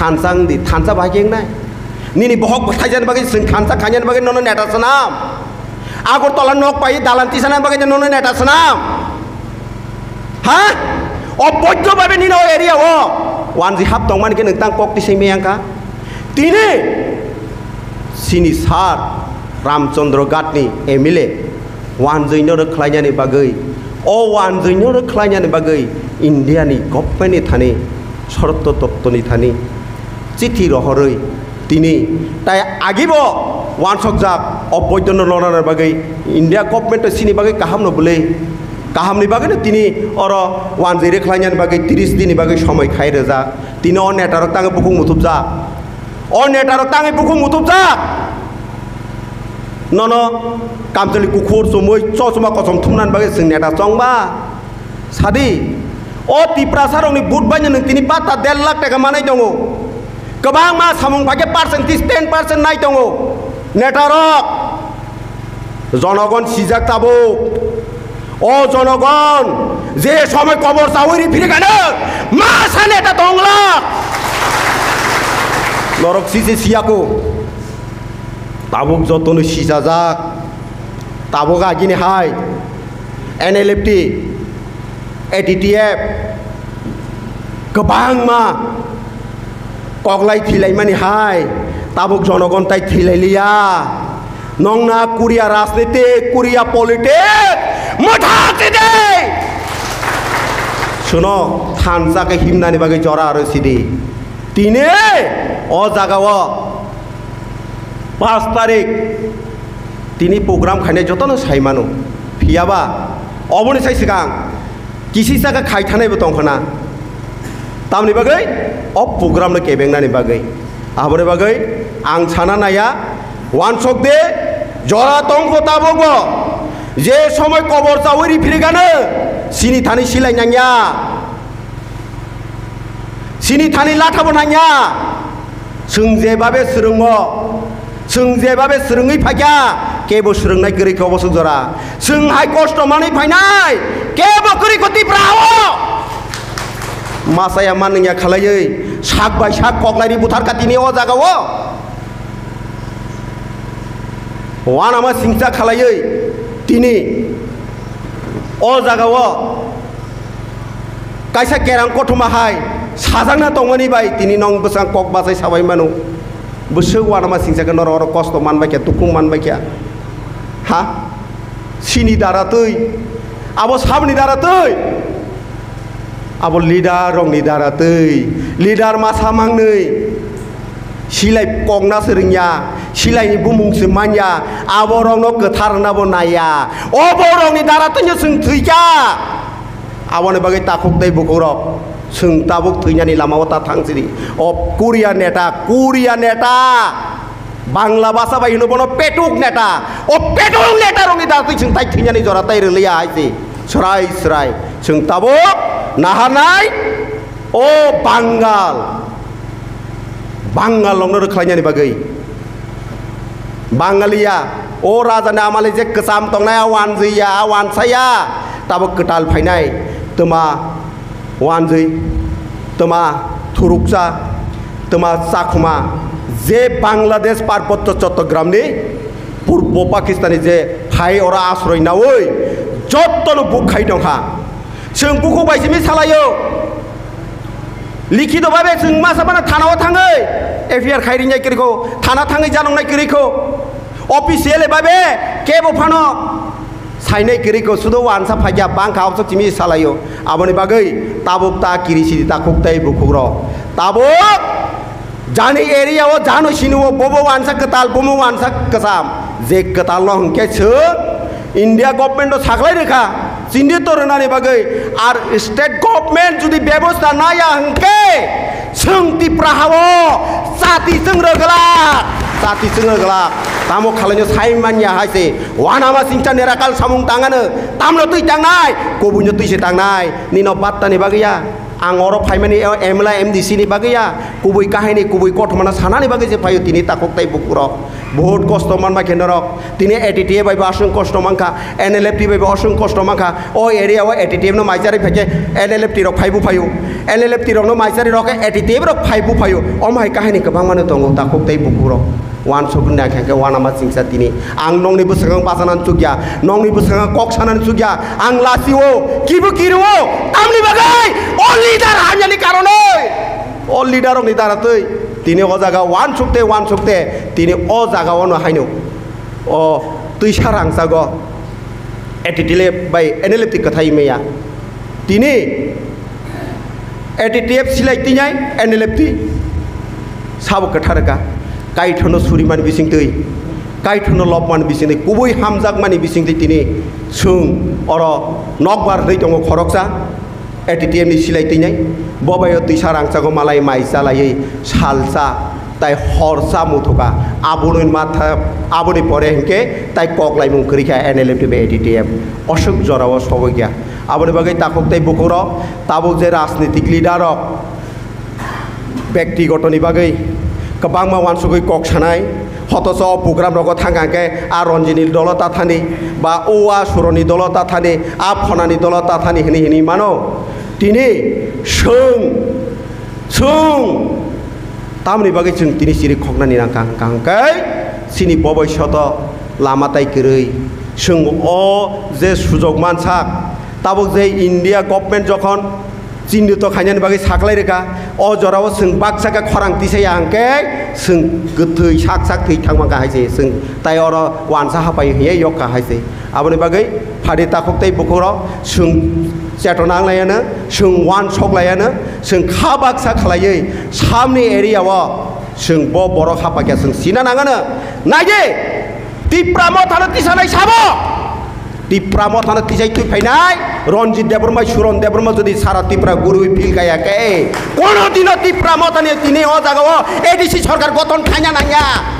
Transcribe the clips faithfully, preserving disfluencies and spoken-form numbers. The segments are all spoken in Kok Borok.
Thansa wng di, thansa bahai khe wngnai? Nini bohok bo thaijani bagwi, chwng thansa khainani bagwi nono neta swnam? Agartala nok pai dalan tisanani bagwi nono neta swnam? Ha? O boidho babe nini o area o wanjwi hap tongmani khe nwng tang kok tisai meyang kha? Tini chini sir Ramchandra Ghatni M L A wanjwino rwkhlainani bagwi, o wanjwino rwkhlainani bagwi Indiani government ni thani, Sharotto Dotto ni thani chithi rohorwi tini tai agibo wansokjak o boidhono lonani bagwi India government chini bagwi kahamno bwlwi, kahamni bagwino tini oro wanjwi rwkhlainani bagwi tris dini bagwi somoi khai rwjak. Tini o netarok tangwi bukhuk muthubjak. O netarok tangwi bukhuk muthubjak. Nono kamchwlwi kukhur chumui chochuma kosom thumnani bagwi chwng neta chongba? Sadi, o Tiprasarokni vote baino nwng tini patta der lakh taka manai tongo. Kwbangma samung phaikhe percentage ten percent nai tongo. Netarok, jonogon sijak tabuk. O jonogon je somoi kobor chaui ri phirikano masa neta tongla. Norok sise siyako. Tabuk jotono sijajak. Tabuk agini hai N L F T, A T T F, kwbangma koklai thilaimani hai tabuk jonogon tai thilai liya. Nongna Korea rajniti, Korea politic mwthang sidi. Suno thansa khe himnani bagwi jora aro sidi. Tini o jagao paanch tarik tini program khainai jotono sai mano. Phiyaba oboni sai swkang kisi saka khai thanaibo tongkhana. Tamni bagwi o program no kebengnani bagwi. Aboni bagwi ang sana naya, wansok de, jora tongkho tabukbo. Je somoi kobor chaui ri phirikano, sini thani silai nangya. Sini thani lathabo nangya. Chwng jebabe swrwngo, chwng jebabe swrwngwi phaikha, kebo swrwngnai kwrwi khe obo swk jora. Chwng hai kosto manwi phainai, kebo kwrwi kho Tipra hao. Masaya manwngya khalaiwi sak bai sak koklai ri buthar kha tini o jagao. Wanama singcha khalaiwi tini o jagao kaisa kerang kothoma hai sajakna tongmani bai tini nong bwsang kok bachai sabai mano. Bwswk wanama singcha khe norok oro kosto manbai kha, tukhung manbai kha. Ha? Sini dara twi, abo saboni dara twi, abo leader rokni dara twi, leader masa mangnwi silai kokna se rwngya, silaini bumung se manya, abo rokno kwthar rwnabo naiya, obo rokni dara twino chwng thwikha. Aboni bagwi takhuk tei bukhuk rok chwng tabuk thwinani lamao ta thang sidi. O Korea neta, Korea neta. Bangla bhasha bai hino bono petuk neta. O petuk neta rokni dara twi chwng tai thwinani jora tai rwliya hai se. Srai srai. Chwng tabuk naharnai o Bangal. Bangal rokno rwkhlainani bagwi. Bangaliya, o raja ni amale je kwcham tongnai, a wanjwiya, a wansaya, tabuk kwtal phainai, twma wanjwi, twma thuruksa, twma chakhuma, je Bangladesh Parbotto Chottogramni Purbo Pakistani je hai oro asroi naui, jottono buk khai tongkha. Chwng bukhuk bai simi salaio. Likhito babe chwng masa phano thanao thangwi F I R khai rinai kwrwi kho, thana thangwi janoknai kwrwi kho. Official babe kebo phano sainai kwrwi kho, sudo wansa phaikya bangkha obwswk simi salaio. Aboni bagwi tabuk ta kiri sidi takhuk tei bukhuk rok. Tabuk Jani area o jano sini o bobo wansa kwtal, bomo wansa kwcham. Je kwtal no hwnkhe chwng India government o saklai rwkha, chini to rwnani bagwi. Ar state government jodi bebosta naya hwnkhe chwng Tipra hao chati chwng rwglak, chati chwng rwglak. Tamo khalaino sai manya hai se wanama singcha nerakal samung tangano tamno twi tangnai, kubuino twi se tangnai. Nino battani bagwi ya. Ang oro phaimani o M L A M D C ni bagwi ya, kubui kahini, kubui kothomano sanani bagwi se phaio tini takhuk tei bukhuk rok. Bahut kosto manma khe norok. Tini A T T F bai bo aswk kosto mankha, N L F T bai bo aswk kosto mankha. O area o A T T F no maicharwi phaikhe N L F T rok phaibu phaio. N L F T rok no maicharwi rok khe A T T F rok phaibu phaio. Omo hai kahini kwbangma no tongo, takhuk tei bukhuk rok. Wansuk wngna khe khe wanama chingsa tini. Ang nokni bwskango bachanani chukya, nokni bwskango kok sanani chukya. Ang lasi o, kibu kiru o, tamni bagwi o leader hamyani karonwi. O leader rokni dara twi tini o jaga wansuk te, wansuk te, tini o jaga o no haino o twisa rangchago A T T F bai N L F T kwthai maya. Tini A T T F silai tinai N L F T sabo kwthar ka, kaithono surimani bisingtwi, kaithono lobmani bisingtwi, kubui hamjakmani bisingtwi tini chwng oro nokbar hwnwi tongo khoroksa. A T T F ni silai tinai, bo bai o twisa rangchago malai mai chalaiwi salsa tai horsa muthuka, aboni matha, aboni pore hinkhe tai kok laimung kwrwi kha N L F T bai A T T F. Oswk jorao sobokya. Aboni bagwi takhuk tei bukhuk rok, tabuk je rajnitik leader rok, bektiguto ni bagwi kwbangma wansugwi kok sanai, hotoso o program rogo thang kha khe a Ranjit ni dolo ta thani, ba o a Suron ni dolo ta thani, a Phona ni dolo ta thani hwnwi hwnwi mano. Tini chwng, chwng tamni bagwi chwng tini chiri khoknani nang kha hwnkha hwnkhe chini boboi soto lama tai kwrwi. Chwng o je sujok mansak, tabuk je India government jokhon chinto khainani bagwi saklai rwkha. O jorao chwng baksa khe khorang tisaya hwnkhe chwng kwthwi sak sak thwi thangma kha hai se, chwng tai oro wansa hapai hiya yok kha hai se. Aboni bagwi phadi takhuk tei bukhuk rok chwng chetona wng laiya no, chwng wansok laiya no, chwng kha baksa khlaiwi samni area o chwng bo borok hapakya chwng sina nangano. Naidi, Tipra mothano tisanai sabo. Tipra mothano tisai twi phainai Ranjit Debbarma, Suron Debbarma jodi sara Tipra gurui phil kaya khe, kono dino Tipra mothani tini o jaga o A D C sarkar goton khaina nangya.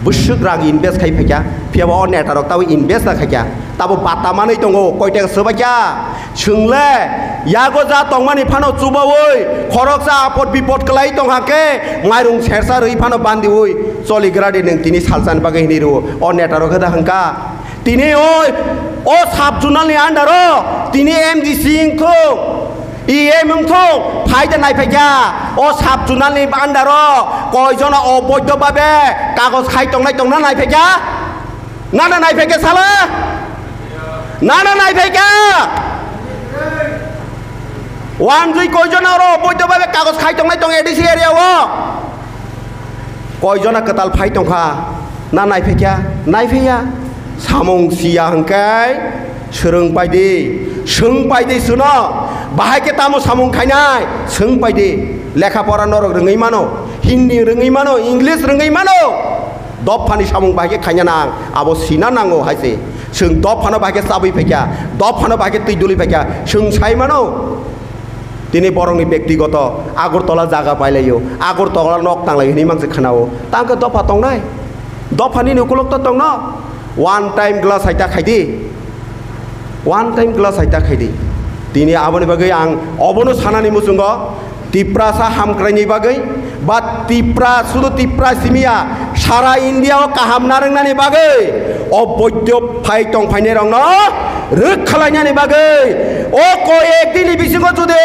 Bwswk rang invest khai phaikya, phiya bo o neta rok tabo invest da khaikya, tabo bata manwi tongo, koi taka swbaikya. Chwngle yago ja tongmani phano chubaui khoroksa apot bipot kwlai tongkha khe, mairung sersa rwi phano bandiui choligradi nwng tini salsani bagwi hinwi rwo. O neta rok da hwnkha tini oi o sub zonal ni under o tini M D C wngthung, E M wngthung, phai da naiphai kha. O sub zonal ni under o koi jona oboidho babe kagoj khai tongnai tongna naiphai kha? Nana naiphai kha sala? Nana naiphai kha? Wanjui koi jona oro oboidho babe kagoj khai tongnai tong A D C area o? Koi jona kwtal phai tongkha? Na naiphai kha? Naiphai ya. Samung siya hwnkhe swrwng pai di, swng pai di suno. Bahai khe tamo samung khainai? Swng pai di. Lekha pora norok rwngwi mano, Hindi rwngwi mano, English rwngwi mano. Dophani samung bahai khe khaina nang, abo sina nango hai se. Chwng dophano bahai khe chabwi phaikha, dophano bahai khe twi duli phaikha, chwng sai mano. Tini borokni bektigoto Agartala jaga pailaio, Agartala nok tanglaio hinwi mangse khwnao. Tangkhe dopha tongnai? Dopha nini ukulok to tongno? One time glass hai ta khaidi. One time glass hai ta khaidi. Tini aboni bagwi ang obono sanani muchungo, Tiprasa hamkraini bagwi ba Tipra, sudu Tipra simiya, sara India o kaham narwknani bagwi o boidyo phai tongphainai rokno rwk khalainani bagwi o koi ek dini bisingo judi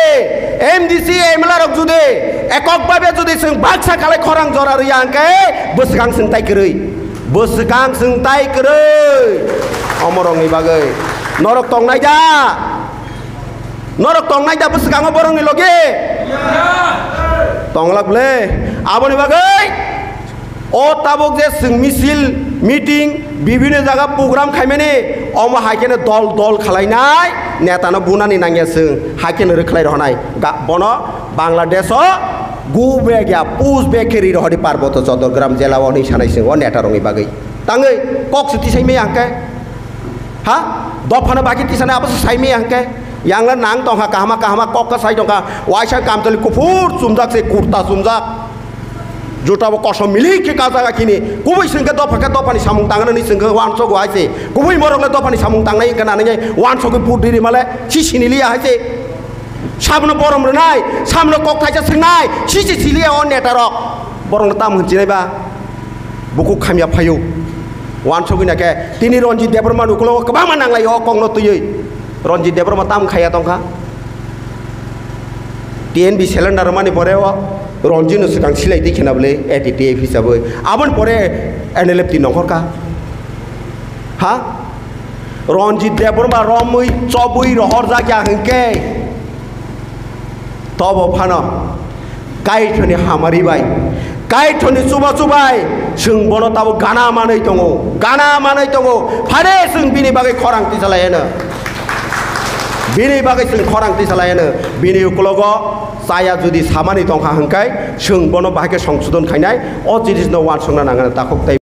M D C M L A rok judi ekok babe judi chwng baksa khalai khorang jora rwya hwnkhe bwswkang chwng tai kwrwi, bwswkang chwng tai kwrwi. Omorokni bagwi norok tongnai da? Norok tongnai da bwswkango borokni logi? Tonglak ble. Aboni bagwi o tabuk je chwng misil, meeting, bibhinno jaga program khaimani, omo hai kheno dol dol khalainai netano bunani nangya chwng, hai kheno rwkhlai rohonai. Ga-, bono Bangladesh o go back ya, push back khe ri rohori Parboto Chodorgram jela o hinwi sanai chwng o neta rokni bagwi. Tangwi kok se tisai maya hwnkhe? Ha? Dophano bagwi tisana abo se sai maya hwnkhe? Yang le nang tongkha kahama kahama kok khe sai tongkha. Waisa kamchwlwi kuphur chumjak se kurta chumjak. Juta bo kosom milik khe kajak kini. Kubui swngkhe dopha khe dophani samung tangnani swngkhe wansokgo hai se. Kubui morok le dophani samung tangnai wngkha nanai wansogwi put riri male si siniliya hai se. Sabono borom rwnai, sabono kok thaisa swngnai, si se siliya o neta rok. Borokno tam hwnchinaima bukhuk khamya phaio. Wansugwi nakhe tini Ranjit Debbarma ni ukologo kwbangma nanglai o kokno twiwi. Ranjit Debbarma tam khaiya tongkha. T N B cylinder mani pore o Ranjit no swkang silai twi khena bwle A T T F hisabwi. Aboni pore N L F T nongkhorkha. Ha? Ranjit Debbarma romwi chobwi rohorjakya hwnkhe tobo phano Kaithoni hamari bai, Kaithoni chubachu bai chwng bono tabuk gana manwi tongo, gana manwi tongo. Phare chwng bini bagwi khorang tisalai heno, bini bagwi chwng khorang tisalai heno. Bini ukologo chaya jodi samani tongkha hwnkhe chwng bono bahai khe songsodon khainai, o jinisno uansukna nangani takhuk tei